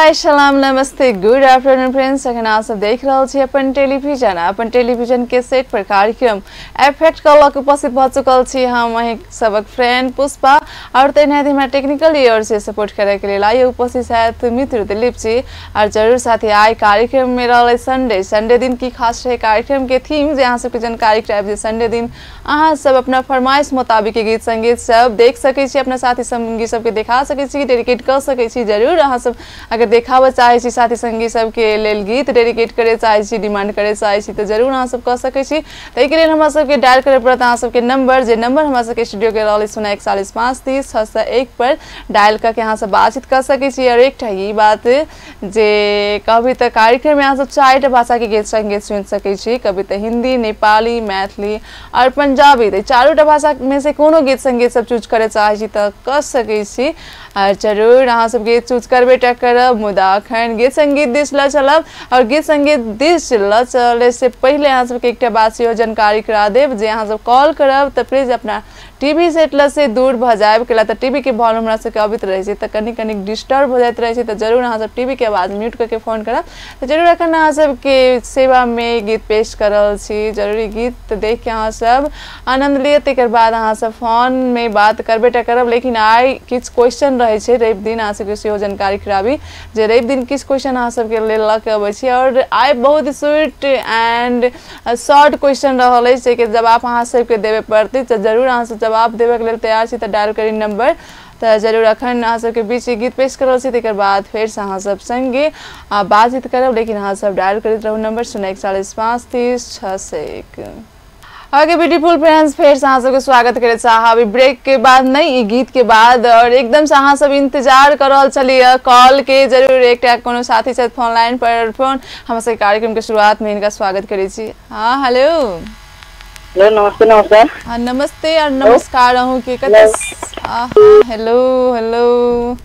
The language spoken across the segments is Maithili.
हाय सलाम नमस्ते गुड आफ्टरनून फ्रेंड्स। अखन अहाँ सब देख रहल छी अपन टेलीविजन के सेट पर कार्यक्रम एफेक्ट कॉल उपस्थित भ चुकल छी हम अहीं सबक फ्रेंड पुष्पा और तहिना हमरा टेक्निकल ओर से सपोर्ट करे के लेल आइ उपस्थित छथि मित्र दिलीप जी। और जरूर साथी आइ कार्यक्रम में रहल संडे संडे दिन की खास रहे कार्यक्रम के थीम जे अहाँ सबके जानकारी करायब जे संडे दिन अहाँ सब अपना फरमाइश मुताबिक गीत संगीत सब देख सकै छी, अपना साथी संगी सबके देखा सकै छी, डेडिकेट कर सकै छी। जरूर अहाँ सब अगर देखाबऽ चाहै छी साथी संगी सबके लेल गीत डेडिकेट करे चाहै छी, डिमांड करे चाहै छी तऽ जरूर अहाँ सब कऽ सकै छी। ताहिके लेल हमरा सबके डायल करे पड़त अहाँ सबके नंबर, जे नंबर हमरा सबके स्टूडियो के रहल 041 5 30 601 पर डायल करके अहाँ सब बातचीत कर सकै छी। और एकटा ई बात जे कभी तऽ कार्यक्रम में अहाँ सब 4टा भाषा के गीत संगीत सुनि सकै छी, कभी तऽ हिंदी, नेपाली, मैथिली और पंजाबी, तऽ चारूटा भाषा में से कोनो गीत संगीत सब चूज करे चाहै छी तऽ कऽ सकै छी। और जरूर अहाँ सब गीत चूज करबे टा करब, मुदा अखन गीत संगीत दिस लऽ चलब। और गीत संगीत दिस लऽ चले से पहिले अहाँ सबके एकटा बात सेहो जानकारी करा देब जे अहाँ सब कॉल करब तऽ प्लीज अपना टीवी सेट लऽ से दूर भऽ जायब, कैला तऽ टीवी के वॉल्यूम हमरा सबके अबैत रहै छै तऽ कनि कनि डिस्टर्ब हो जाइत रहै छै, तऽ जरूर अहाँ सब टीवी के आवाज म्यूट करके फोन करब। तऽ जरूर अखन अहाँ सबके सेवा में गीत पेश कर रहल छी, जरूरी गीत देख के अहाँ सब आनंद लिअ, तकर बाद अहाँ सब फोन में बात करबे टा करब। लेकिन आइ किछु क्वेश्चन रहै छै, रवि दिन अहाँ सबके सेहो जानकारी कराबी जे रवि दिन किछु क्वेश्चन अहाँ सबके लेल लऽ के अबै छी। और आइ बहुत स्वीट एंड शॉर्ट क्वेश्चन रहल अछि जाहिके जवाब अहाँ सबके देबे पड़तै, तऽ जरूर अहाँ सब जवाब देबे के लेल तैयार छी तऽ डायल करी नंबर। तऽ जरूर अखन अहाँ सबके बीच गीत पेश कर रहल छी, तकर बाद फेरसँ अहाँ सब संगे बातचीत करब। लेकिन अहाँ सब डायल करैत रहू नंबर 041 5 30 601। ओके ब्यूटीफुल फ्रेंड्स, फेर से अहाँ सबके स्वागत करे चाहब ब्रेक के बाद नहीं, ई गीत के बाद। और एकदम से अहाँ सब इंतजार कर रहल छलियै कॉल के, जरूर एकटा कोनो साथी छथि फोन लाइन पर, फोन हम सबके कार्यक्रम के शुरुआत में इनका स्वागत करै छी। हाँ हेलो हेलो नमस्ते नमस्कार। हाँ नमस्ते और नमस्कार अहूँ के कत। हेलो हेलो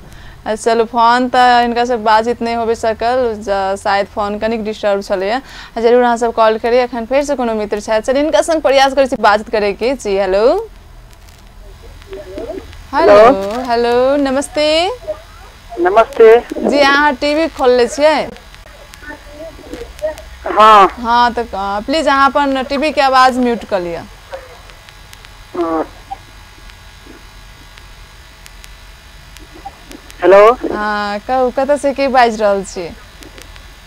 चलू फोन तऽ इनका सब बातचीत नहीं होबे सकल, शायद फोन कनिक डिस्टर्ब छलैए। जरूर अहाँ सब कॉल करी, अखन फेर से कोनो मित्र छथि, चल इनका संग प्रयास करै छी बातचीत करे के। जी हेलो हेलो हेलो नमस्ते नमस्ते जी। अहाँ टीवी खोलले छियै? हाँ हाँ तऽ प्लीज अहाँ अपन टीवी के आवाज म्यूट कऽ लिअ। हेलो हाँ कहू कतऽ से के बाजि रहल छी?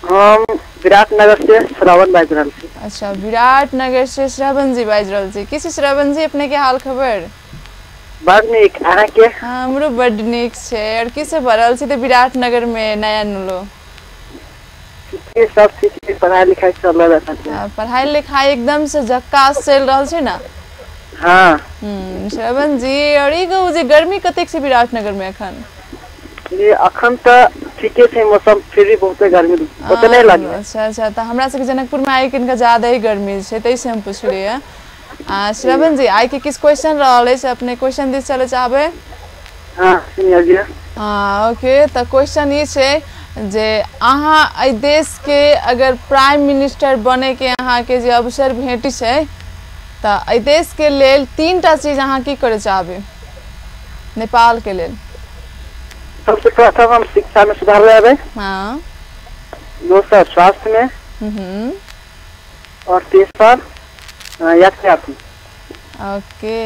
हम विराटनगर से श्रवण बाजि रहल छी। अच्छा विराटनगर से श्रवण जी बाजि रहल छी। की छै श्रवण जी अपने के हाल खबर? बड़ नीक, अहाँ के? हाँ हमरो बड नीक छै। और की सब भऽ रहल छै तऽ विराटनगर में नया नुलो? सब ठीक छै, पढ़ाई लिखाई चल रहल छै। पढ़ाई लिखाई एकदम से झक्कास चलि रहल छै ना? हाँ। श्रवण जी और ई कहू जे गर्मी कतेक छै विराटनगर में अखन? जी अखन तऽ ठीके छै मौसम, फिर भी बहुते गर्मी ओते नहीं लागे। अच्छा अच्छा, तऽ हमरा सबके जनकपुर में आइ कनिका ज्यादा ही गर्मी छै ताहि से हम पुछलियै। श्रवण जी आइ के किछु क्वेश्चन रहल अछि, अपने क्वेश्चन दिस चले चाहबै? हाँ सुनिए जी। हाँ ओके, तऽ क्वेश्चन ई छै जे अहाँ एहि देश के अगर प्राइम मिनिस्टर बने के अहाँ के जे अवसर भेटै छै तऽ एहि देश के लेल 3टा चीज अहाँ की करे चाहबै नेपाल के लेल? सबसे प्रथम हम शिक्षा में सुधार लाबै। हाँ। दोसर स्वास्थ्य में। और तीसर यातायात में। ओके,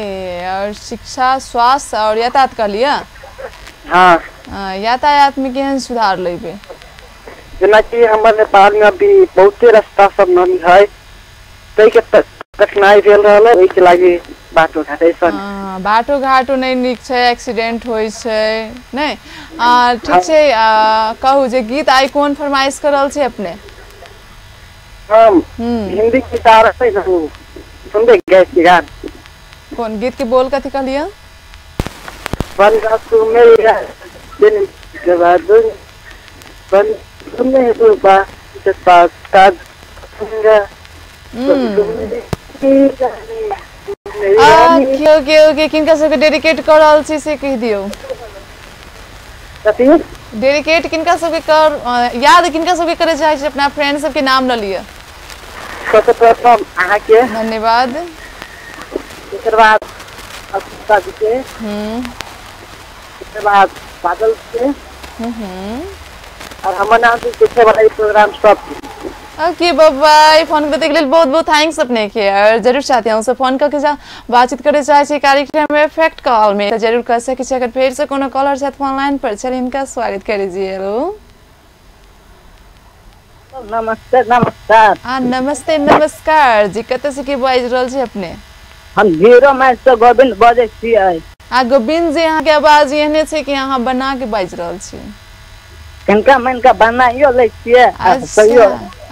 और शिक्षा स्वास्थ्य और यातायात कर लिया? हाँ। यातायात में केहन सुधार लेबे? जेनाकि हमर नेपाल में अभी बहुते रास्ता सब नहीं है, ताहि के कठिनाई भेल रहल है, ओहि के लागी बाटो घाटो ऐसन। बाटो घाटो नहीं नीक छै, एक्सीडेंट होइ छै नहीं। ठीक छै, कहू जे गीत आइ कोन फरमाइश कर रहल छी अपने? हम हिंदी के तार से सुनबे गए छी गान। कोन गीत के बोल कथी कहलियै? बन जा तू मेरा दिल गवा दूं, बन तुमने रूपा के पास का दूंगा। ओके ओके ओके, किनका सबके डेडिकेट कर रहल छी से कहि दियौ। कथी डेडिकेट किनका सबके कर, याद किनका सबके करे चाहै छी, अपना फ्रेंड सबके नाम ल लिअ। सबसे प्रथम अहाँ के धन्यवाद, तकर बाद अक्षता जी के, तकर बाद बादल के, और हमर नाम से देखे वाला प्रोग्राम सब। ओके बाय, फोन करते के लिए बहुत बहुत thanks अपने के। और जरूर चाहते हैं उनसे फोन करके जा बातचीत करे चाहे छी कार्यक्रम में इफेक्ट कॉल में, तो जरूर कर सके छी। अगर फिर से कोनो कॉलर साथ फोन लाइन पर चलिए इनका स्वागत कर लीजिए। हेलो, नमस्ते। नमस्कार। हाँ नमस्ते, नमस्कार जी। कतऽ से के बाजि रहल छी अपने? हम जीरो माइल से गोविंद बजै छियै। आ गोविंद जी, अहाँ के आवाज एहने छै कि अहाँ बना के बाजि रहल छी? कनका मनका बनाइयो लै छियै। अच्छा,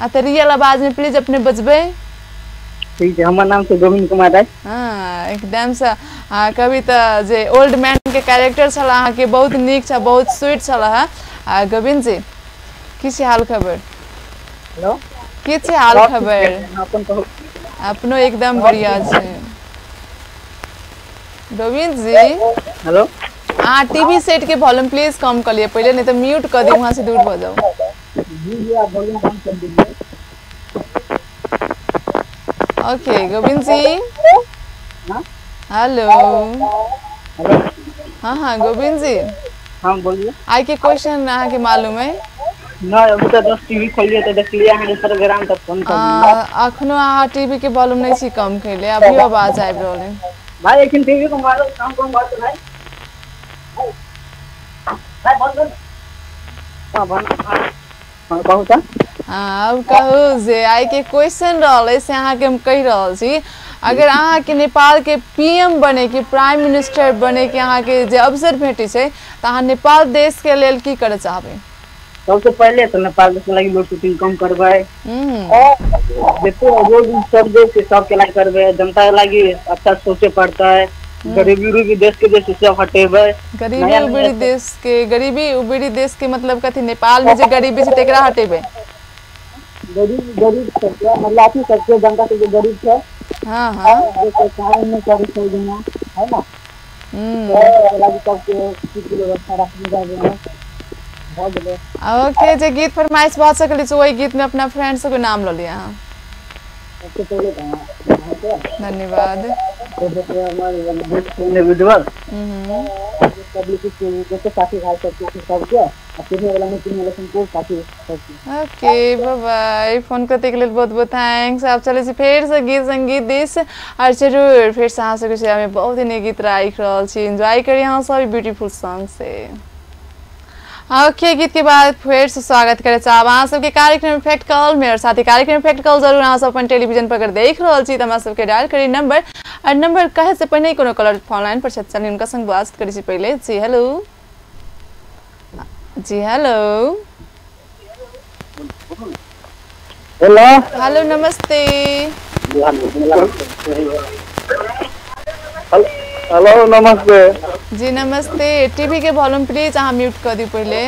आ तऽ रियल आवाज में प्लीज अपने बजबै। ठीक है, हमर नाम छै गोविंद कुमार राय। हाँ एकदम से। कभी तऽ जे ओल्ड मैन के कैरेक्टर छल अहाँ के बहुत नीक छल, बहुत स्वीट छल। आ गोविंद जी की छै हाल खबर? हेलो, की छै हाल खबर? अपन कहू। अपनो एकदम बढ़िया छै। गोविंद जी हेलो, हाँ टीवी सेट के वॉल्यूम प्लीज कम कर लिए पहले, नहीं तो म्यूट कर दी, वहां से दूर हो जाओ। जी जी, आप वॉल्यूम कम कर दीजिए। ओके गोविंद जी, हेलो। हाँ हाँ गोविंद जी। हाँ बोलिए। आई के क्वेश्चन अहाँ के मालूम है? ना अभी तो 10 टीवी खोलिए तो देख लिया अहाँ प्रोग्राम तब फोन कर दिया। अखनो अहाँ टीवी के वॉल्यूम नहीं छी कम कैले, अभी आवाज आबि रहल है। भाई लेकिन टीवी को मारो कम कम बात भाई। भाई बंद कर। हां बंद। हां कहू त। हां अब कहू जे आई के क्वेश्चन रहल से अहाँ के हम कहि रहल छी, अगर अहाँ के नेपाल के पीएम बने के, प्राइम मिनिस्टर बने के अहाँ के जे अवसर भेटै छै त अहाँ नेपाल देश के लेल की करे चाहबै? सबसे पहले तो नेपाल देश के लागि लोड शेडिंग कम करबै, जते रोड सब देश के सबके लागि करबै, जनता के लागि अच्छा सोचे पड़ता है, गरीबी उरीबी देश के देश सब हटेबै। गरीबी उबीरी देश के, गरीबी उबीरी देश के मतलब कथी? नेपाल में जे गरीबी छै तेकरा हटेबै? गरीब गरीब सबके मतलब अथी सबके जनता के जे गरीब छै। हां हां, जे सरकार ने करै छै जेना है ना, लागि सबके ठीक व्यवस्था राखने जाबै। ओके, जे गीत फरमाइश भऽ सकल छै वही गीत में अपना फ्रेंड सबके नाम लऽ लिअ अहाँ। धन्यवाद। ओके बाय बाय, फोन करते के लेल बहुत बहुत thanks. आप चले छी फेर से गीत संगीत दिस और जरूर फेर से अहाँ सबके सेवा में बहुत ही नीक गीत राखि रहल छी। एंजॉय करी अहाँ सब ब्यूटीफुल सॉन्ग से। ओके, गीत के बाद फिर से स्वागत करे चाहब अहाँ सबके कार्यक्रम इफेक्ट कॉल में। और साथ ही कार्यक्रम इफेक्ट कॉल जरूर अहाँ सब अपन टेलीविजन पर अगर देख रहल छी त हमरा सबके डायल करी नंबर, और नंबर कहे से पहिने कोनो कॉलर फोन लाइन पर छथि, उनका संग बात करी छी पहले। जी हेलो। जी हेलो। हेलो हेलो, नमस्ते। हेलो नमस्ते। जी नमस्ते। टीवी के वॉल्यूम प्लीज अहाँ म्यूट कर दी पहले।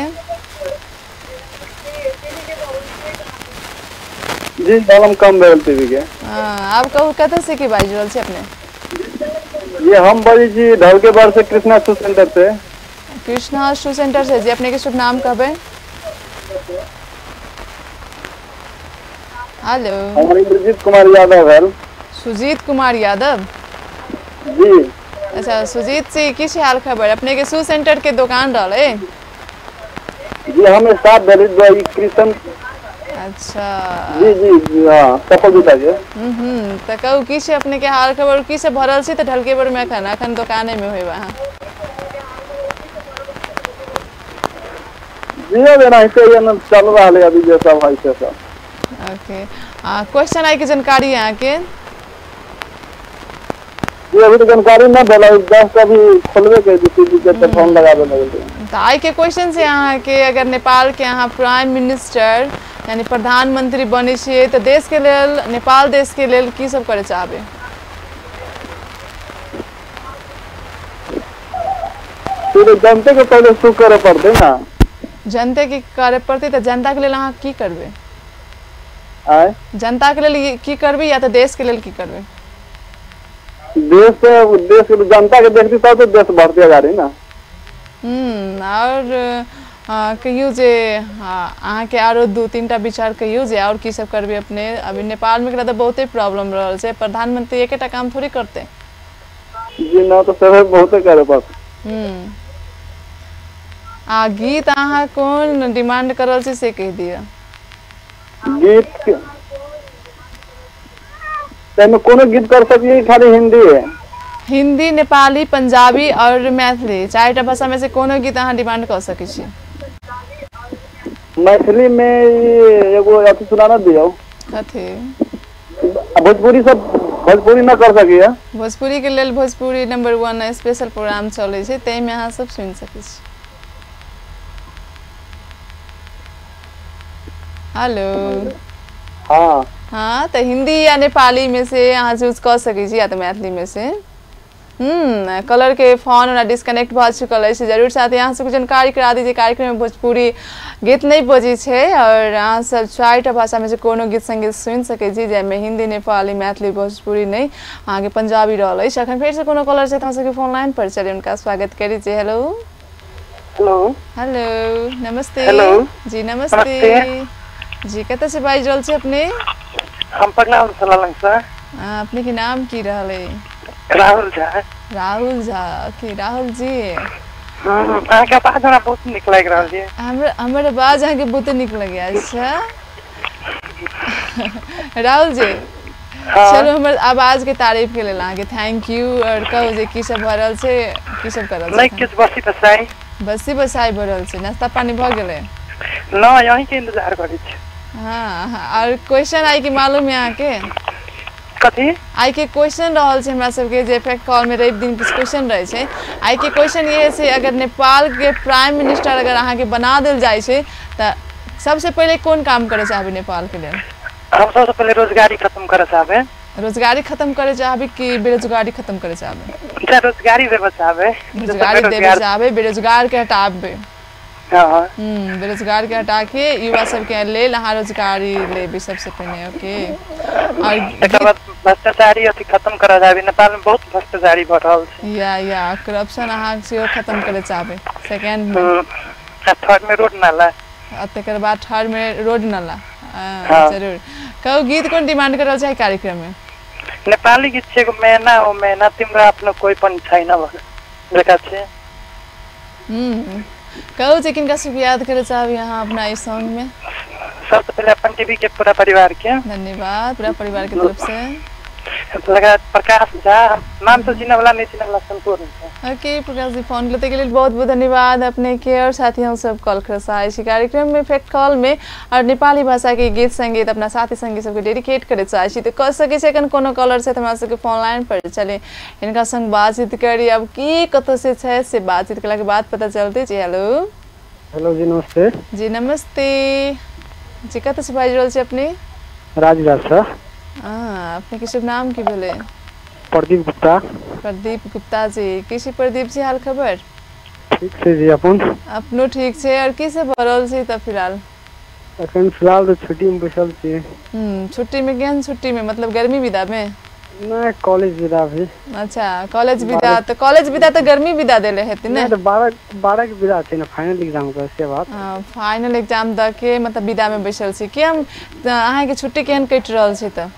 जी वॉल्यूम कम भेल टीवी के। हां आप कहू कतऽ से के बाजि रहल छी अपने? ये हम बजै छी ढलकेबार से, कृष्णा शू सेंटर से। कृष्णा शू सेंटर से जी, अपने के शुभ नाम कहबै? हेलो। हमर सुजीत कुमार यादव भेल। सुजीत कुमार यादव जी। अच्छा सुजीत जी, की हाल खबर? अपने के शू सेंटर के दुकान रहले? जी हम स्टाफ भेल कृष्ण। अच्छा जी जी जी हां, चप्पल जूता के। त कहू की छै अपने के हाल खबर, की से भरल छी त ढलकेबर में अखन अखन दुकाने में होइबा अहाँ? जी अब एनाहिते ये चल रहल है अभी जे सब है से सब। ओके, क्वेश्चन I के जानकारी अहाँ के? ये अभी तो जानकारी न भेल, जस्ट अभी खोलबे के टीवी के त फोन लगाबे लगल। त आई के क्वेश्चन से अहाँ के, अगर नेपाल के अहाँ प्राइम मिनिस्टर यानी प्रधानमंत्री बनै छियै त देश के लेल, नेपाल देश के लेल की सब करे चाहबै? फिर जनता के पहले शुरू करे पड़तै ना। जनता के करे पड़तै त जनता के लेल अहाँ की करबै? आय जनता के लेल की करबै या त देश के लेल की करबै? देश से देश के जनता के देखती तब तो देश बढ़ते अगाडि ना। और कहियो जे अहाँ के आरो 2-3 टा विचार कहियो जे और की सब करबै अपने? अभी नेपाल में एकरा त बहुते प्रॉब्लम रहल छै, प्रधानमंत्री एकेटा काम थोड़ी करते। जी ना, तो सब बहुते करे पड़त। आ गीत अहाँ कोन डिमांड कर रहल छी से कहि दिअ। गीत तैमे कोनो गीत कर सकिए खाली हिंदी है? हिंदी, नेपाली, पंजाबी और मैथिली, चारिटा भाषा में से कोनो गीत अहाँ डिमांड कर सकै छी। मैथिली में एगो अथी सुना दियौ। कथी? भोजपुरी सब भोजपुरी न कर सकिए। भोजपुरी के लेल भोजपुरी नंबर 1 स्पेशल प्रोग्राम चलै छै, ताहिमे अहाँ सब सुनि सकै छी। हेलो। हाँ हाँ, तो हिंदी या नेपाली में से अहाँ चूज कर सकै छी या तो मैथिली में से। कलर के फोन ओना डिस्कनेक्ट भऽ चुकल अछि। जरूर साथ अहाँ सबके जानकारी करा दी जे कार्यक्रम में भोजपुरी गीत नहीं बजै छै और अहाँ सब चारिटा भाषा में से कोनो गीत संगीत सुनि सकै छी, जाहिमे हिंदी, नेपाली, मैथिली, भोजपुरी नहीं अहाँके पंजाबी रहल अछि। अखन फेरसँ कोनो कलर छै तऽ अहाँ सबके फोन लाइन पर चली हुनका स्वागत करै छी। हेलो। हेलो। हेलो, नमस्ते। हेलो जी, नमस्ते जी। कतऽ से बाजि रहल छी अपने? हम पटना से। अपने के नाम की रहल है? राहुल झा। राहुल झा, ओके राहुल जी। अहाँके आवाज हमरा बहुत नीक लागि रहल छै। हमर आवाज अहाँके बहुत नीक लगैया? अच्छा राहुल जी, चलो हमर आवाज के तारीफ के लेल अहाँके thank you. और कहू जे की सब भऽ रहल छै, की सब कर रहल छै? नहि किछु, बसी बसाई। बसी बसाई भऽ रहल छै। नाश्ता पानी भऽ गेलै? नहि, अहीं के इंतजार करै छी। हाँ, और क्वेश्चन I के मालूम है अहाँके? कथी? आई के क्वेश्चन रहल छै हमरा सबके जे इफेक्ट कॉल में रवि दिन किछु क्वेश्चन रहै छै। आई के क्वेश्चन ये छै, अगर नेपाल के प्राइम मिनिस्टर अगर अहाँके बना देल जाइ छै तऽ सबसे पहिले कोन काम करे चाहबै नेपाल के लेल? हम सबसे पहिले रोजगारी खत्म करे चाहबै। रोजगारी खत्म करे चाहबै कि बेरोजगारी खत्म करे चाहबै? रोजगारी देबे चाहबै। रोजगारी देबे चाहबै, बेरोजगार के हटाबे। हाँ। बेरोजगार के हटा के युवा सबके लेल अहाँ रोजगारी लेबै सबसे पहिने। ओके, और एकर बाद भ्रष्टाचारी अथी खत्म करऽ चाहबै। नेपाल में बहुत भ्रष्टाचारी भऽ रहल छै। या करप्शन अहाँ सेहो खत्म करे चाहबै सेकेंड में। थर्ड में रोड नाला। आ तकर बाद थर्ड में रोड नाला। जरूर। कहू गीत कोन डिमांड कर रहल छै कार्यक्रम में? नेपाली गीत छै एगो मैना ओ मैना तिम्रो आफ्नो कोही पनि छैन भनेर छै। कहू जे किनका सब याद करे चाहबै अहाँ अपना इस सॉन्ग में? सबसे पहले अपन टीवी के पूरा परिवार के धन्यवाद, पूरा परिवार के तरफ से। लगा प्रकाश झा, नाम से चिन्ह वाला नहीं चिन्ह वाला संपूर्ण। ओके प्रकाश जी, फोन लेते के लिए बहुत बहुत धन्यवाद अपने के। और साथी हम सब कॉल कर चाहे कार्यक्रम में फैक्ट कॉल में और नेपाली भाषा के गीत संगीत अपना साथी संगी सबके डेडिकेट करे चाहे तो कर सके छै। एखन कोनो कॉलर छै हमरा सबके फोन लाइन पर चले हिनका संग बातचीत करी। अब की कतौ से छै से बातचीत कला के बाद पता चलते जी। हेलो। हेलो जी, नमस्ते। जी नमस्ते जी, कतौ से बाजि रहल छी अपने? राजगढ़ से। अपने के शुभ नाम की भेलै? प्रदीप गुप्ता। प्रदीप गुप्ता जी, की छै प्रदीप जी हाल खबर? ठीक छै जी, अपन? अपनो ठीक छै। और की सब भऽ रहल छै तब फिलहाल? अखन फिलहाल तऽ छुट्टी में बैसल छी। छुट्टी में? केहन छुट्टी में, मतलब गर्मी विदा में? नहीं, कॉलेज विदा भी। अच्छा कॉलेज विदा, तो कॉलेज विदा तो गर्मी विदा देले हेतै ने? नहीं तो 12 के विदा छै ने, फाइनल एग्जाम के से बात। फाइनल एग्जाम the के मतलब विदा में बैसल छी। के हम अहाँ के छुट्टी केहन कटि रहल छै? तऽ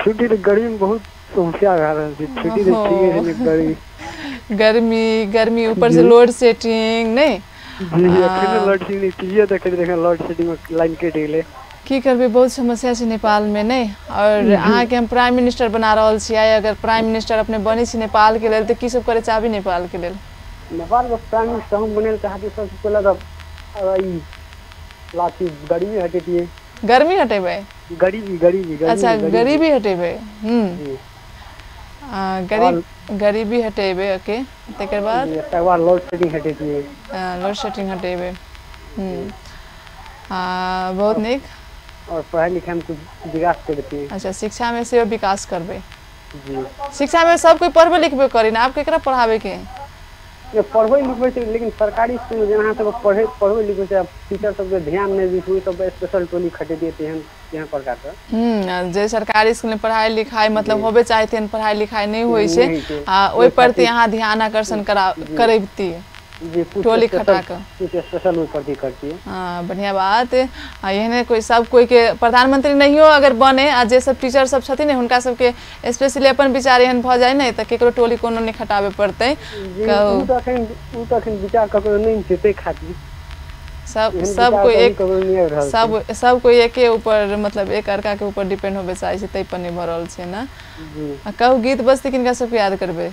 छुट्टी तऽ गर्मी में बहुत समस्या भए रहल छै। छुट्टी तऽ ठीके छै ने, गर्मी गर्मी गर्मी ऊपर से लोड सेटिंग नहीं जी। अखन लोड सेटिंग टीवी देखैत देखैत लोड सेटिंग में लाइन कटि गेलै। की करबै, बहुत समस्या छै नेपाल में नहीं। और अहाँके हम प्राइम मिनिस्टर बना रहल छी, अगर प्राइम मिनिस्टर अपने बनै छी नेपाल के लेल तऽ की सब करे चाहबै नेपाल के लेल? नेपाल के प्राइम मिनिस्टर हम बनै चाहती सबसे पहले तऽ ई लाठी गरीबी हटेतियै। गर्मी हटेबै? गरीबी गरीबी। अच्छा गरीबी हटेबै। गरीबी हटेबै। ओके, तकर बाद? तकर बाद लोड सेटिंग हटेतियै। लोड सेटिंग हटेबै। बहुत नीक। और पढ़ाई लिखाई में कुछ विकास करतियै। अच्छा, शिक्षा में सेहो विकास करबै। जी, शिक्षा में सब कोई पढ़बे लिखबे करी ना, आप केकरा पढ़ाबे के? पढ़बै लिखबै छै, लेकिन सरकारी स्कूल में जेना अहाँ सब पढ़बै लिखबै छै, टीचर सबके ध्यान नहि दै छै, ओहि सब स्पेशल टोली खटेतियै तेहन तेहन प्रकार के। जे सरकारी स्कूल में पढ़ाई लिखाई मतलब होबे चाहते पढ़ाई लिखाई नहीं होइ छै, आ ओहि प्रति अहाँ ध्यान आकर्षण करैबती टोली खटा के कुछ स्पेशल ओहि प्रति करतियै। हाँ, बढ़िया बात। एहने कोई सब कोई के प्रधानमंत्री नहियो अगर बने आ जे सब टीचर सब छथिन ने हुनका सबके स्पेशली अपन विचार एहन भऽ जाय ने तऽ केकरो टोली कोनो नहि खटाबे पड़तै। ओ तऽ अखन विचार ककरो नहि छै ताहि खातिर। सब सब कोई एक सब सब कोई एके ऊपर मतलब एक अर्का के ऊपर डिपेंड होबे चाहे छै, तै पर नहीं भऽ रहल छै ना। आ कहू गीत बजतै किनका सबके याद करबै?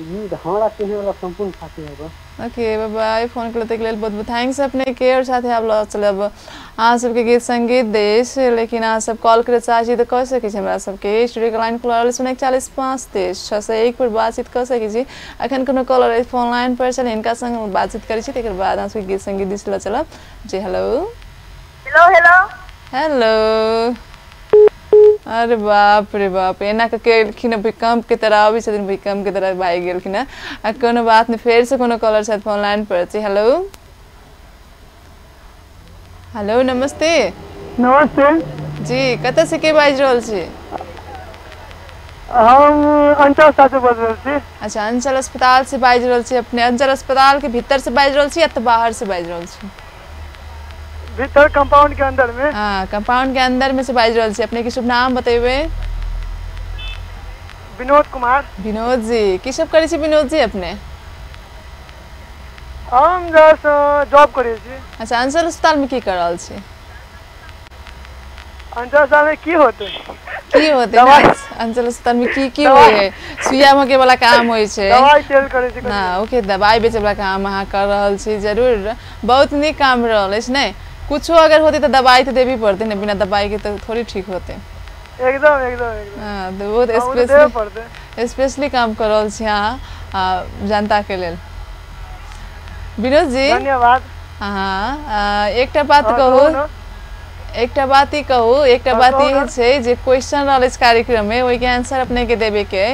गीत हमरा कहे वाला संपूर्ण साथी है। ओके बाय बाय, फोन के लेल बहुत बहुत thanks अपने के। और साथे आब लऽ चलब अहाँ सबके गीत संगीत देश, लेकिन अहाँ सब कॉल करे चाहै छी तऽ कऽ सकै छी हमरा सबके। स्टूडियो के लाइन खुलल अछि 041 5 23 601 पर बातचीत कऽ सकै छी। अखन कोनो कॉलर अछि फोन लाइन पर, चल हिनका संग बातचीत करै छी, तकर बाद अहाँ सबके गीत संगीत दिस लऽ चलब। जी हेलो। Hello hello hello. अरे बाप रे बाप, एना कऽ केलखिन भूकंप के तरह अबै छथिन, भूकंप के तरह भागि गेलखिन। आ कोनो बात नहि, फेर से कोनो कॉलर छथि फोन लाइन पर। जी हेलो। हेलो नमस्ते। नमस्ते जी, कतऽ से के बाजि रहल छी? हम अंचल से बाजि रहल छी। अच्छा, अंचल अस्पताल से बाजि रहल छी अपने? अंचल अस्पताल के भीतर से बाजि रहल छी या तऽ बाहर से बाजि रहल छी? भीतर कंपाउंड के अंदर में। हाँ, कंपाउंड के अंदर में से बाजि रहल छी। अपने के शुभ नाम बतेबै? विनोद कुमार। विनोद जी, की सब करै छी विनोद जी अपने? हम जस्ट जॉब करै छी। अच्छा, अंचल अस्पताल में की कर रहल छी? अंचल अस्पताल में की होतै? की होतै? अंचल अस्पताल में की की होइ है? सुइया मके वाला काम होइ छै, दवाई सेल करै छी। हाँ, ओके, दवाई बेचै वाला काम अहाँ कर रहल छी। जरूर बहुत नीक काम रहल अछि। नहि कुछो अगर होते तो दवाई तो देवी पड़ते ना, बिना दवाई के तो थोड़ी ठीक होते। एकदम एकदम एकदम। हाँ, तो बहुत स्पेशली काम कर रहल छी अहाँ जनता के लेल। विनोद जी धन्यवाद। हाँ, एकटा बात कहू, एकटा बात ई कहू, एकटा बात ई छै जे क्वेश्चन रहल अछि कार्यक्रम में, ओहिके आंसर अपने के देवे के।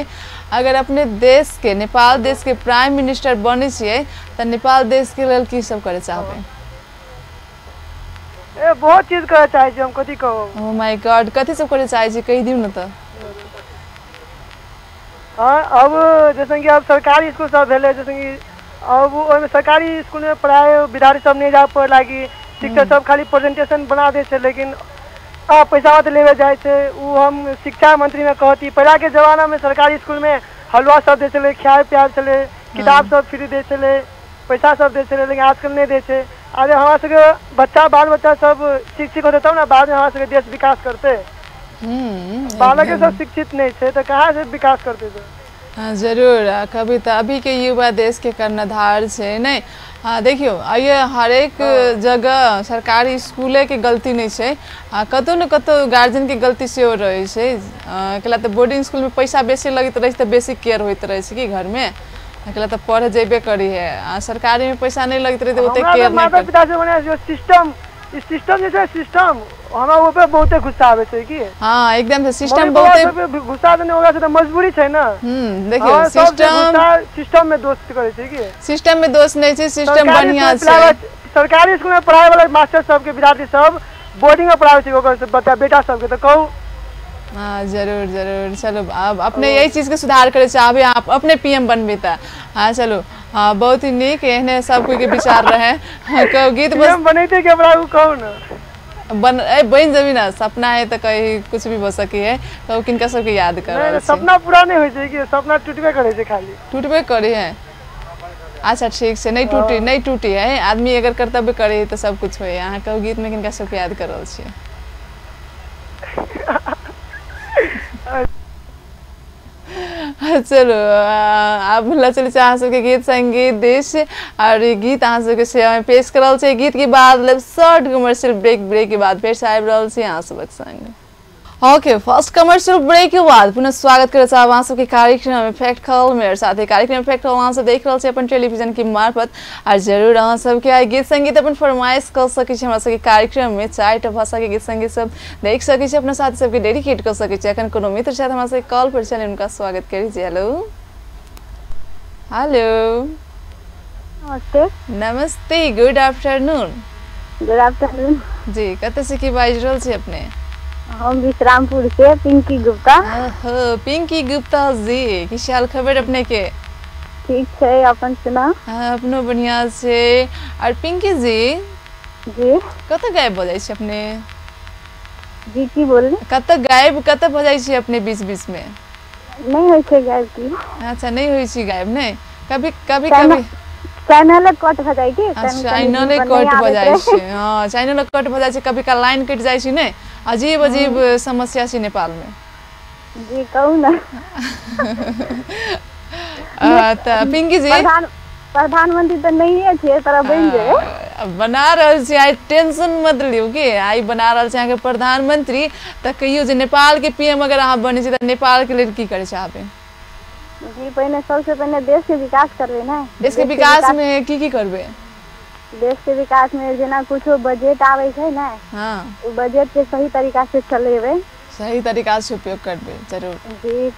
अगर अपने देश के, नेपाल देश के प्राइम मिनिस्टर बनै छियै तऽ नेपाल देश के लेल की सब करे चाहबै? ए बहुत चीज करे चाहै छी हम, कथी कहू? ओ my God, कथी सब करे चाहै छी कहि दियौ न तऽ। हाँ, अब जैसे कि अब सरकारी स्कूल सब भेलै, जैसे कि अब ओहिमे सरकारी स्कूल में पढ़ाइ विद्यार्थी सब नहीं जा पढ़ लागी, शिक्षक सब खाली प्रेजेंटेशन बना दै छै, लेकिन पैसा तऽ लेबे जाइ छै। उ हम शिक्षा मंत्री में कहती, पहला के जमाना में सरकारी स्कूल में हलवा सब दै छलै, खाय पियाब छलै, किताब सब फ्री दै छलै, पैसा सब दै छलै, लेकिन आजकल नहीं दै छै। अरे हमरा सबके बच्चा बाल बच्चा सब शिक्षित होते तब ना बाद में हमरा सबके देश विकास करते। बालक सब शिक्षित नहीं छै तो कहाँ से विकास करते? हाँ जरूर, कभी तो अभी के युवा देश के कर्णधार छै नहीं। हाँ देखियो, ये हरेक जगह सरकारी स्कूले के गलती नहीं छै, कतौ न कतौ गार्जियन के गलती सेहो रहै छै। एकला तऽ बोर्डिंग स्कूल में पैसा बेसी लगैत रहै छै तऽ बेसी केयर होइत रहै छै कि घर में, एकला तऽ पढ़े जेबे करी है। आ सरकारी में पैसा नहीं लगैत रहै तऽ ओते केयर नहीं। माता पिता से बने जो सिस्टम, ई सिस्टम जे छै सिस्टम हमरा ऊपर बहुते गुस्सा आबै छै कि। हां एकदम से सिस्टम बहुते गुस्सा देने होगा से त मजबूरी छै ना। देखियो सिस्टम, सिस्टम में दोष करै छै कि सिस्टम में दोष नहीं छै, सिस्टम बढ़िया छै। सरकारी स्कूल में पढ़ाई वाला मास्टर सब के विद्यार्थी सब बोर्डिंग में पढ़ाबै छै ओकर बच्चा बेटा सब के, त कहू। हाँ जरूर जरूर, चलो अब अपने यही चीज के सुधार करे चाहबे आप अपने पीएम बनबे त। हाँ चलो, हाँ बहुत ही नीक, एहने सब कोई के विचार रहे। हाँ, कहू गीत बस पीएम बनैते के हमरा कहू ना बन ए बन जबी ना, सपना है तो कहीं कुछ भी हो सकी है। कहू किनका सबके याद कर रहल छी? सपना पूरा नहीं होइ छै कि सपना टूटबे करे छै, खाली टूटबे करे है। अच्छा ठीक छै, नहीं टूटी, नहीं टूटी है, आदमी अगर कर्तव्य करे तो सब कुछ होय। अहाँ कहू गीत में किनका सबके याद कर रहल छी? चलो आब लऽ चलै छी अहाँ सबके गीत संगीत देश, और गीत अहाँ सबके सेवा में पेश कर रहल छै। गीत के बाद लेब शॉर्ट कमर्शियल ब्रेक, ब्रेक के बाद फेर से आबि रहल छी अहाँ सबक संग। ओके, फर्स्ट कमर्शियल ब्रेक के बाद पुनः स्वागत करे चाहब अहाँ सबके कार्यक्रम इफेक्ट कॉल में। और साथ ही कार्यक्रम इफेक्ट कॉल अहाँ सब देख रहल छी अपन टेलीविजन के मार्फत। और जरूर अहाँ सबके आइ गीत संगीत अपन फरमाइश कर सकै छी हमरा सबके कार्यक्रम में। चारिटा भाषा के गीत संगीत सब देख सकै छी, अपना साथी सबके डेडिकेट कर सकै छी। अखन कोनो मित्र छथि हमरा सबके कॉल पर, चलि हुनका स्वागत करी। जी हेलो। हेलो नमस्ते। नमस्ते, गुड आफ्टरनून। गुड आफ्टरनून जी, कतऽ से की बाजि रहल छी अपने? हम विश्रामपुर से पिंकी गुप्ता। हो पिंकी गुप्ता जी, की हाल खबर अपने के? ठीक छै, अपन सुना? हाँ अपनो बढ़िया छै। और पिंकी जी जी कतऽ गायब भऽ जाइ छी अपने? जी की बोलली? कतऽ गायब कतऽ भऽ जाइ छी अपने बीच बीच में? नहीं होइ छै गायब की। अच्छा नहीं होइ छै गायब, नहीं कभी कभी कभी चैनल कट भ जाइ की। चैनल कट भ जाइ छै। हां, चैनल कट भ जाइ छै, कभी का लाइन कट जाइ छै ने, अजीब अजीब समस्या छै नेपाल में। जी कहू ना। त पिंकी जी प्रधानमंत्री त नहीं छै तर बनि जाए। बना रहल छी, आइ टेंशन मत लियौ के आइ बना रहल छी अहाँके प्रधानमंत्री। त कहियो जे नेपाल के पीएम अगर अहाँ बनै छी त नेपाल के लेल की करे चाहबै? जी पहिने सबसे पहिने देश के विकास करबै ने। देश के विकास में की की करबै? देश के विकास में जेना कुछो बजट आबै छै ने, हां, ओ बजट के सही तरीका से चलेबै, सही तरीका से उपयोग करबै। जरूर जी।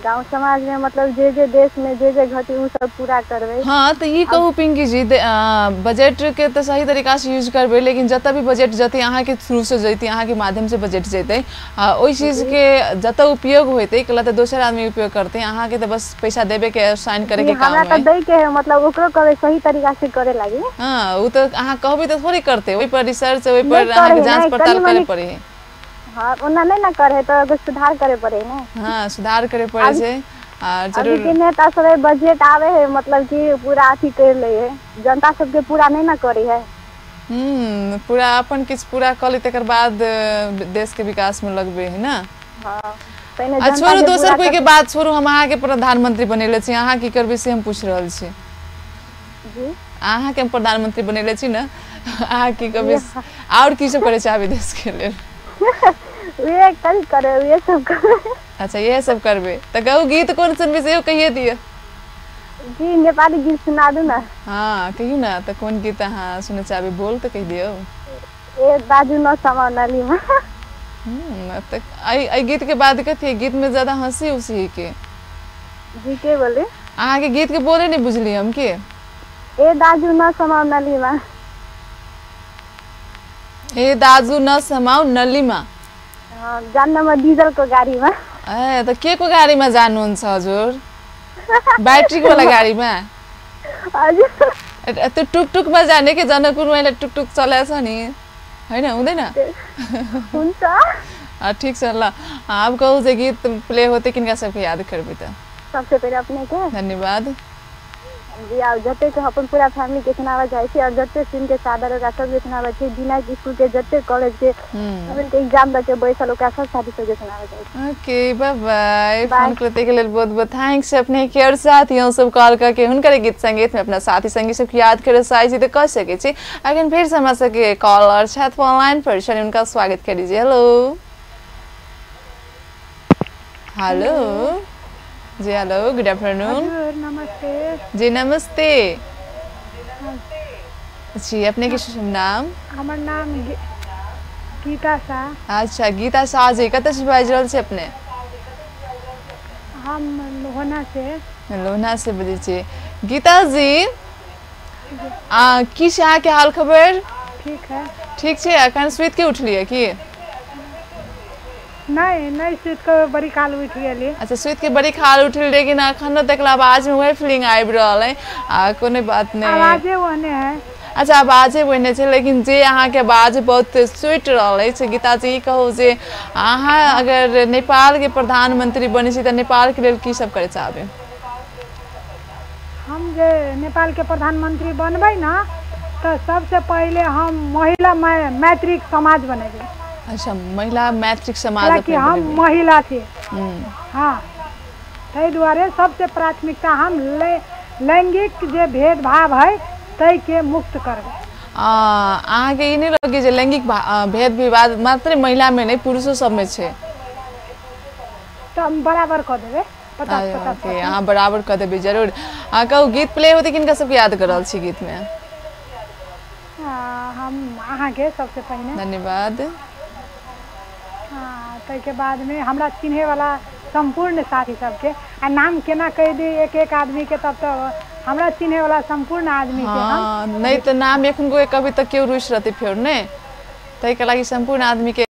गांव समाज में मतलब जे जे देश में जे जे घटी उ सब पूरा करबै। हाँ, तो ये कहू पिंकी जी, बजट के तो सही तरीका से यूज करबै, लेकिन जतऽ भी बजट जते अहाँ के थ्रू से जैते, अहाँ के माध्यम से बजट जैते, ओहि चीज के जतऽ उपयोग होइते कला तो दोसर आदमी उपयोग करते, अहाँ के तो बस पैसा देबे के साइन करे के काम है। हमरा तो दै के है, मतलब ओकरो कहबै सही तरीका से करे लागी। हां, उ तो अहाँ कहबै त थोड़ी करते, ओहि पर रिसर्च, ओहि पर अहाँ के जांच पड़ताल करे पड़े। हाँ, ओना नहीं ना करे तो अगर सुधार करे पड़े ना। हाँ, सुधार करे पड़े छै। आ जरूर अभी के नेता सब बजट आवे है मतलब कि पूरा अथी कर ले है, जनता सबके पूरा नहीं ना करे है। पूरा अपन किछ पूरा कर ले तकर बाद देश के विकास में लगबे है ना। हाँ, आ छोड़ू दोसर कोई के बात छोड़ू, हम अहाँ के प्रधानमंत्री बनेले छी, अहाँ की करबै से हम पूछ रहल छी। जी अहाँ के हम प्रधानमंत्री बनेले छी ना, अहाँ की करबै और की सब करे चाहबै देश के लेल? वे कल करे वे सब करे। अच्छा, ये सब करबे त कहू गीत कोन सुनबे से कहिए दिए। जी नेपाली गीत सुना दू ना। हां कहियो ना, त कोन गीत अहाँ सुने चाहबे बोल त कहि दियौ। ए बाजू न समा नली में। त आई गीत के बाद कथि गीत में ज्यादा हंसी उसी के? जी के बोले अहाँ के गीत के बोले नहीं बुझली हम के। ए दाजू न समाउ नली में। ए दाजू न समाउ नली में। हां, जान्न म डीजल को गाड़ी में। ए त के को गाड़ी में जानुहुन्छ हजुर? बैटरी वाला गाड़ी में? हजुर। त्यो टुकटुक में जाने के जनकपुर में टुकटुक चलाएको छ नि हैन, हुँदैन? हुन्छ। ठीक छ ल, अब कहू जे गीत प्ले होते किनका सबके याद करबै त? सबसे पहिले अपने के धन्यवाद जी। और जते के अपन पूरा फैमिली के सुनावा जाइ छी, और जते सुन के सादर ओकरा सबके सुनावा छी, बिना स्कूल के जते कॉलेज के सबन के एग्जाम the के बैसल ओकरा सब साथी सबके सुनावा जाइ छी। ओके, बाय बाय। फोन करते के लेल बहुत बहुत thanks अपने के और साथ सब कॉल करके हुनकर गीत संगीत में अपना साथी संगी सबके याद करे चाहै छी त कह सकै छी। अखन फेर से हमरा सबके कॉलर छथि फोन लाइन पर, चलिए उनका स्वागत कर लीजिए। हेलो हेलो जी, हेलो, गुड आफ्टरनून। नमस्ते जी, नमस्ते जी। अपने के शुभ नाम? हमर नाम गीता शाह। अच्छा, गीता शाह जी, कतऽ से बाजि रहल छी अपने? हम लोहना से। लोहना से बजै छी। गीता जी, की छै अहाँके हाल खबर? ठीक है। ठीक छै। अखन सुति के उठलियै की? नहीं नहीं, सुति के बड़ी काल उठि गेली। अच्छा, सुति के बड़ी काल उठल, लेकिन अखनो तक आवाज में वही फीलिंग आबि रहल है। आ कोनो बात नहीं, आवाजे ओहने है। अच्छा, आवाजे ओहने छै, लेकिन जे अहाँके आवाज बहुत स्वीट रहल अछि। गीता जी, कहू जे अहाँ अगर नेपाल के प्रधानमंत्री बनै छी तऽ नेपाल के लेल की सब करे चाहबै? हम जे नेपाल के प्रधानमंत्री बनबै ना तऽ सबसे पहिले हम महिला मैत्रिक समाज बनेबै। अच्छा, महिला मैत्रिक समाज। कि हम महिला छी। हाँ, ताहि दुआरे सबसे प्राथमिकता हम लैंगिक जे भेदभाव है ताहिके मुक्त करबै। अहाँके ई नहि लगे जे लैंगिक भेद विवाद मात्र महिला में नहीं पुरुषो सब में छै? तऽ हम बराबर कऽ देबै, 50-50। अहाँ बराबर कऽ देबै जरूर। अहाँ कहू गीत प्ले होतै किनका सबके याद कर रहल छी गीत में? हम अहाँके सबसे पहिने धन्यवाद। ताहिके बादमे हमरा चिन्हैवला सम्पूर्ण साथी सबके, आ नाम केना कहि दी एक एक आदमीके, तब तऽ हमरा चिन्हैवला सम्पूर्ण आदमीके। हाँ, नहीं तऽ नाम एखन कभी तक केओ रुसि रहतै फेर ने। ताहिके लागि सम्पूर्ण आदमी के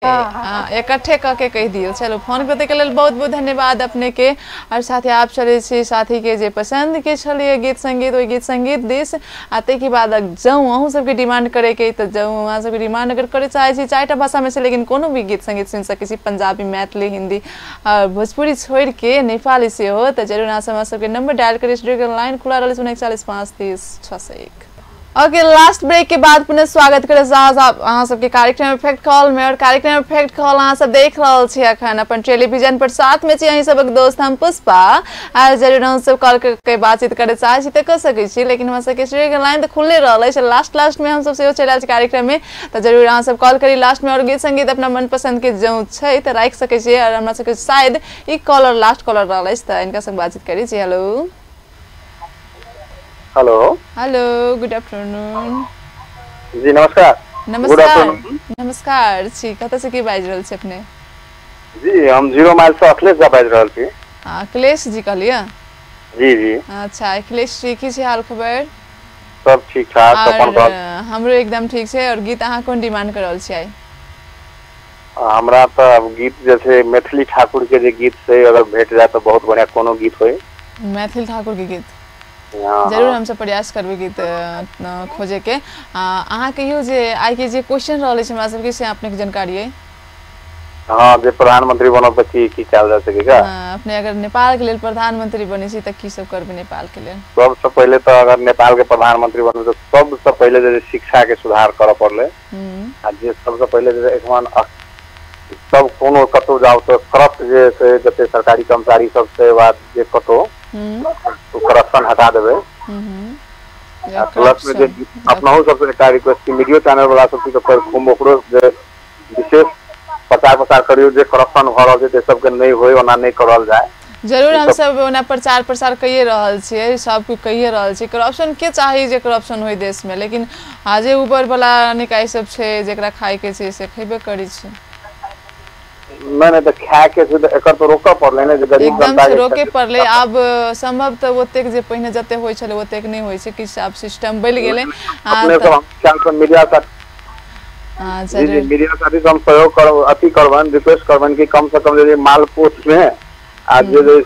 इकट्ठे कऽ के कहि दियौ। चलू फोन करते के लेल बहुत बहुत धन्यवाद अपने के। और साथ ही आप चले छी साथी के जे पसंद के छलिए गीत संगीत, ओहि गीत संगीत दिस। आ ताहिके बाद जौं अहूँ सबके डिमांड करे के तऽ जौं अहाँ सबके डिमांड अगर करे चाहै छी 4टा भाषा में से, लेकिन कोनो भी गीत संगीत सुनि सकै छी, पंजाबी, मैथिली, हिंदी और भोजपुरी छोड़ि के नेपाली सेहो, तऽ जरूर अहाँ सब सबके नंबर डायल करी। स्टूडियो के लाइन खुला रहल 041 5 30 601। ओके, लास्ट ब्रेक के बाद पुनः स्वागत करे अहाँ सबके कार्यक्रम इफेक्ट कॉल में। और कार्यक्रम इफेक्ट कॉल अहाँ सब देख रहल छी अखन अपन टेलीविजन पर, साथ में छी अहीं सबक दोस्त हम पुष्पा। आ जरूर हम सब कॉल करके बातचीत करे चाहै छी तऽ कऽ सकै छी, लेकिन हमरा सबके स्टूडियो के लाइन तऽ खुलले रहल अछि। लास्ट लास्ट में हम सब सेहो चलि आयल छी कार्यक्रम में, तऽ जरूर अहाँ सब कॉल करी लास्ट में और गीत संगीत अपना मनपसंद के जौं छै तऽ राखि सकै छी। और हमरा सबके शायद ई कॉलर लास्ट कॉलर रहल अछि, तऽ इनका संग बातचीत करी छी। Hello hello hello, good afternoon जी। नमस्कार। नमस्कार नमस्कार छी, कतऽ से की बाजि रहल छी अपने? जी हम 0 माइल से अखिलेश झा बाजि रहल छी। अखिलेश जी कहलियै? जी जी। अच्छा अखिलेश जी, की छै हाल खबर? सब ठीक ठाक, अपन कहल? हमरो एकदम ठीक छै। और गीत अहाँ कोन डिमांड कर रहल छी? हमरा तऽ अब गीत जे छै मैथिली ठाकुर के जे गीत छै अगर भेट जाए तऽ बहुत बढ़िया कोनो गीत होय। मैथिली ठाकुर के गीत जरूर हमसब प्रयास करबै गीत खोजे के। अहाँ कहियौ जे आइ के जे क्वेश्चन रहल अछि हमरा सबके से अपने के जानकारी अइ? हाँ, जे प्रधानमंत्री बनब तऽ की की कयल जा सकै का? अपने अगर नेपाल के लेल प्रधानमंत्री बनै छी तऽ की सब करबै नेपाल के लेल? सबसे पहिले तऽ अगर नेपाल के प्रधानमंत्री बनब तऽ सबसे पहिले जे शिक्षा के सुधार करऽ पड़लै। आ जे सबसे पहिले जे एखन सब कोनो कतौ जाउ तऽ करप्ट जे छै जते सरकारी कर्मचारी सब छै वा जे कतौ करप्शन हटा देबै। प्लस में जे अपनहु सबसे एकटा रिक्वेस्ट कि मीडियो चैनल वाला सबके खूब ओकरो जे विशेष प्रचार प्रसार करियौ जे करप्शन भऽ रहल छै से सबके नहि होय, ओना नहि करल जाय। जरूर हम सब ओना प्रचार प्रसार कहिए रहल छियै, सब कोइ कहिए रहल छै करप्शन के चाही जे करप्शन होय देश में, लेकिन आ जे ऊपर वाला निकाय सब छै जेकरा खाय के छै से खेबे करै छै। नहीं नहीं, तो खाय के छै तऽ एकर तऽ रोकऽ पड़लै ने जे गरीब जनता के रोके पड़लै। आब संभव तऽ ओतेक जे पहिने जते होइ छलै ओतेक नहि होइ छै, किछु आब सिस्टम बदलि गेलै। अपने सब हम ख्याल से मीडिया साथ जी जी मीडिया साथी हम सहयोग करब, अथी करबनि, रिक्वेस्ट करबनि कि कम से कम जे मालपोत में आ जे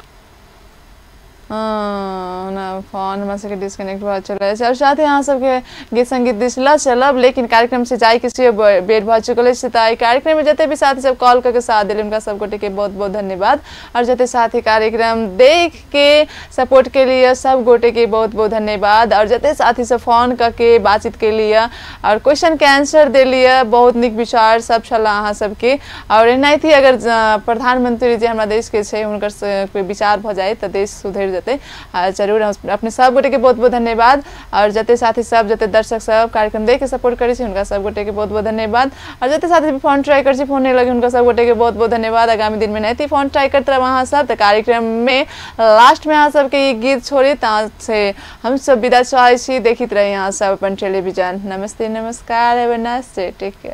ना फोन हमरा सबके डिस्कनेक्ट भऽ चुकल अछि। और साथ ही अहाँ सबके गीत संगीत दिस लऽ चलब, लेकिन कार्यक्रम से जाय के सेहो बेर भऽ चुकल अछि। तऽ एहि कार्यक्रम में जते भी साथी सब कॉल करके साथ देली हुनका सब गोटे के बहुत बहुत धन्यवाद। और जते साथी कार्यक्रम देख के सपोर्ट के लिए सब गोटे के बहुत बहुत धन्यवाद। और जते साथी सब फोन करके बातचीत के लिए और क्वेश्चन के आंसर देलिए, बहुत नीक विचार सब छल अहाँ सबके। और एनाहिते अगर प्रधानमंत्री जे हमरा देश के छै हुनकर कोई विचार भऽ जाय तऽ देश सुधरि जेतै। जरूर अपने सब गोटे के बहुत बहुत धन्यवाद। और जते साथी सब जते दर्शक सब कार्यक्रम देख के सपोर्ट करै छी हुनका सब गोटे के बहुत बहुत धन्यवाद। और जते साथी भी फोन ट्राई करै छी फोन नहीं लगे हुनका सब गोटे के बहुत बहुत धन्यवाद। आगामी दिन में एनाहिते फोन ट्राई करते रहब अहाँ सब। तऽ कार्यक्रम में लास्ट में अहाँ सबके ई गीत छोड़ी तऽ से हम सब विदा चाहै छी। देखैत रही अहाँ सब अपन टेलीविजन। नमस्ते, नमस्कार, have a nice day, take care.